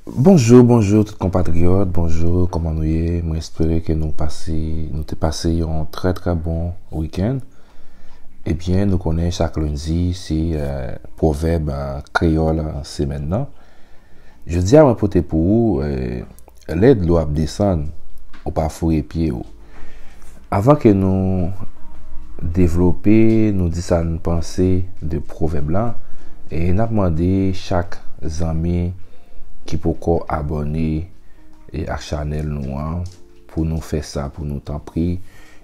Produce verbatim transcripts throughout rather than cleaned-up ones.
Bonjou, bonjou tout konpatriyòt, bonjou, kòman nou ye? Mwen espere ke nou pase, nou te pase yon trè, trè bon wikenn. Ebyen, nou konnen chak lendi, se, eh, pwovèb, eh, kreyòl, eh, semèn nan. Jodi a, mwen pote pou ou, eh, lè dlo ap desann, ou pa fouye pye w. Avan ke nou devlope, nou di sa n panse de pwovèb la, e n ap mande chak zanmi ki poko abòne, e, ak chanèl nou an, pou nou fè sa pou nou, tanpri.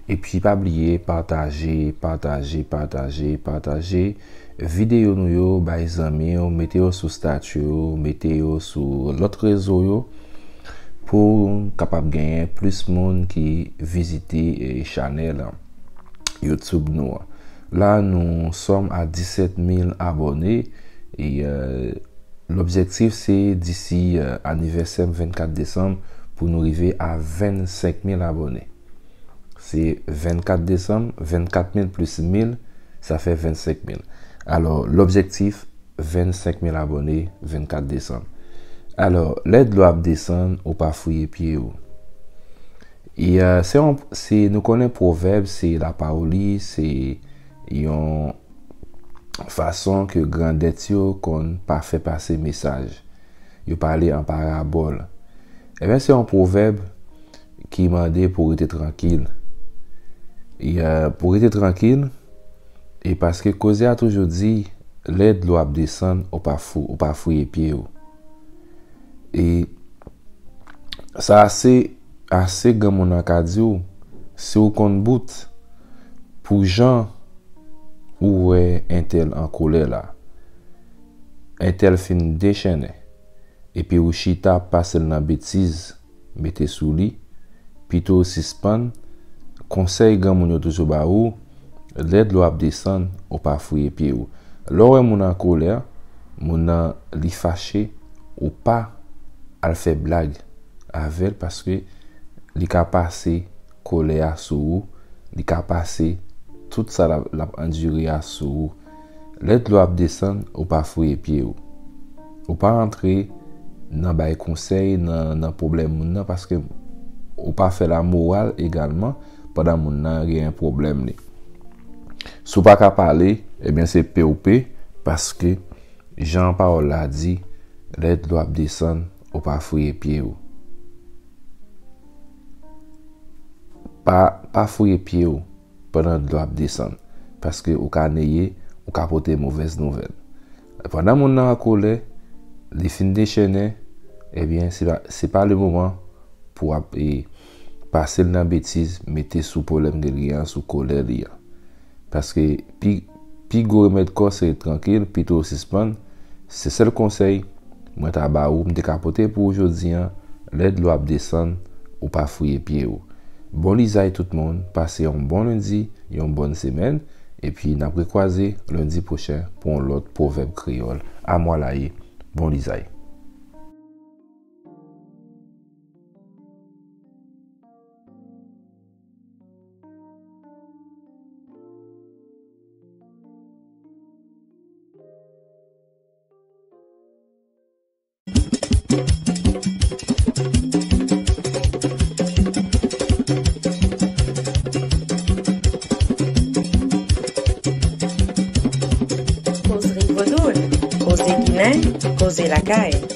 Epi pa bliye pataje, pataje, pataje, pataje videyo nou yo bay zanmi w, mete yo sou stati w, mete yo sou lòt rezo yo, pou kapab genyen plis moun ki vizite, eh, chanèl YouTube nou an. La, nou sòm a disèt mil abòne, e, eh, lobjektif se disi, eh, anivèsè m vennkat desanm pou nou rive a vennsenk mil abòne. Se vennkat desanm, vennkat mil plis mil, sa fè vennsenk mil. Alò, lobjektif, vennsenk mil abòne, vennkat desanm. Alò, lè dlo ap desann, ou pa fouye pye w. E, eh, se yon, se, nou konnen pwovèb, se lapawoli, se yon fason ke grandèt yo konn pa fè pase mesaj. Yo pale an parabòl. Ebyen, se yon pwovèb ki mande pou rete trankil. E, eh, pou rete trankil, e paske koze a toujou di, lè dlo ap desann, ou pa fou, ou pa fouye pye w. E sa ase, ase granmoun nan ka di w, si w konn bout, pou jan ou wè entèl an kolè la, entèl fin dechennen, epi ou chita ap pase l nan betiz, mete sou li, pito w sispann, konsèy granmoun yo toujou ba ou, lè dlo ap desann, ou pa fouye pye w. Lè w wè moun an kolè, moun nan li fache, ou pa al fè blag avè l paske li ka pase kolè a sou ou, li ka pase tout sa l ap, l ap andire a sou ou. Lè dlo ap desann, ou pa fouye pye w. Ou pa rantre nan bay konsèy nan, nan pwoblèm moun nan, paske ou pa fè lamoral egalman pandan moun nan gen pwoblèm li. Si w pa ka pale, ebyen se pe w pe, paske jan pawòl la di, lè dlo ap desann, ou pa fouye pye w. Pa, pa fouye pye w pandan dlo ap desann, paske ou ka neye, ou ka pote movèz nouvèl. Pandan moun nan an kolè, li fin dechennen, ebyen, se pa, se pa le moman pou w ap, e, pase l nan betiz, mete sou pwoblèm ke l gen an, sou kolè li an. Paske pi, pi gwo remèd kò se ret trankil, pito w sispann. Se sèl konsèy mwen ta ba ou, m te ka pote pou ou jodi an, lè dlo ap desann, ou pa fouye pye w. Bon lizay tout moun, pase yon bon lendi, yon bòn semèn, epi n ap rekwaze lendi pwochen pou yon lòt pwovèb kreyòl. Amwalaye, bon lizay. Koze Ginen, koze lakay.